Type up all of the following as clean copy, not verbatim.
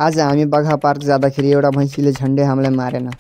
आज हामी बघा पार्क जाँदाखेरि एउटा भैँसीले झन्डै हामीलाई मारेन।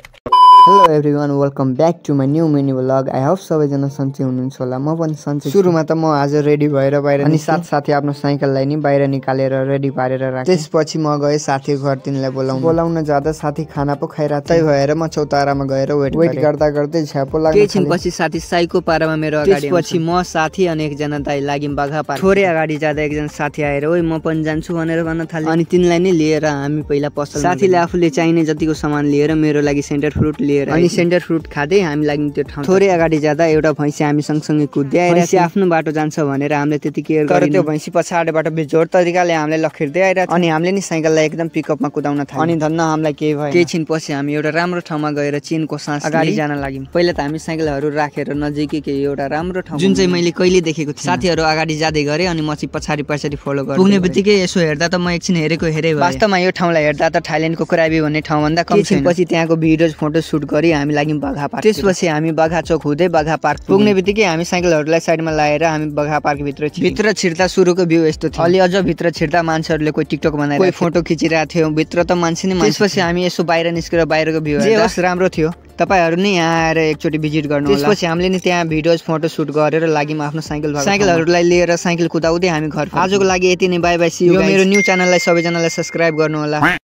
Hello everyone, welcome back to my new mini vlog. I hope सबैजना सन्चै हुनुहुन्छ होला। म पनि सन्चै। सुरुमा त म आज रेडी भएर बाहिर अनि साथसाथै आफ्नो साइकललाई नि बाहिर निकालेर रेडी पारेर राखेँ। त्यसपछि म गएँ साथीको घर तिनलाई बोलाउन जाँदा साथी खाना पो खाइरहेको थियो। त्यही भएर म चौतारामा गएर वेट गर्दा गर्दै झ्यापो लाग्यो। एकछिनपछि साथी साइको पारामा मेरो अगाडि त्यसपछि म साथी अनि एकजना दाइ लाग्यौँ बघा पार्क। थोरै अगाडि जाँदा एकजना साथी आएर ओइ म पनि जान्छु भनेर भन्न थाल्यो। अनि तिनलाई नै लिएर हामी पहिला पसल साथीले आफूले चाहिने जतिको सामान लिएर मेरो लागि सेन्टर फ्रुट लिएर अनि सेन्टर फ्रुट खाँदै हामी लाग्यौँ त्यो ठाउँ। थोरै अगाडि जाँदा एउटा भैँसी हामी सँगसँगै कुद्दै आइरहेको थियो। आफ्नो बाटो जान्छ भनेर हामीले त्यति केयर गरेनौँ। त्यो भैँसी पछाडिबाट बेजोड तरिकाले हामीलाई लखेर्दै आइरहेको थियो। अनि हामीले नि साइकललाई एकदम पिकअपमा कुदाउन थाल्यौँ। अनि धन्न हामीलाई केही भयो। केही छिनपछि हामी एउटा राम्रो ठाउँमा गएर चीनको सास अगाडि जान लाग्यौँ। पहिला त हामी साइकलहरू राखेर नजिकै एउटा राम्रो ठाउँ जुन चाहिँ मैले कहिले देखेको थिएँ। साथीहरू अगाडि जाँदै गरे अनि म चाहिँ पछाडि फलो गरेँ। पुग्ने बित्तिकै यसो हेर्दा त म एकछिन हेरेको हेरे भयो। वास्तवमा यो ठाउँलाई हेर्दा त थाइल्यान्डको क्राबी भन्ने ठाउँभन्दा कम छैन। पछि त्यहाँको भिडियोज फोटो सुट गरी हामी लाग्यौँ बघा पार्क। त्यसपछि हामी बघा चोक हुँदै बघा पार्क पुग्ने बित्तिकै हामी साइकलहरूलाई साइडमा लाएर हामी बघा पार्क भित्र छिर्दा सुरुको भ्यू यस्तो थियो। अलि अझ भित्र छिर्दा मान्छेहरूले कोही टिकटक बनाएर कोही फोटो खिचिरहेको थियो। भित्र त मान्छे नै मान्छे। त्यसपछि हामी यसो बाहिर निस्केर बाहिरको भ्यू हेर्दा राम्रो थियो। तपाईहरु नि यहाँ आएर एकचोटि भिजिट गर्नु होला। त्यसपछि हामीले नि त्यहाँ भिडियोज फोटो सुट गरेर लाग्यौँ आफ्नो साइकलहरूलाई लिएर साइकल कुदाउँदै हामी घर। आजको लागि यति नै, बाइ बाइ, सी यू। मेरो न्यू च्यानललाई सबैजनाले सब्स्क्राइब गर्नु होला।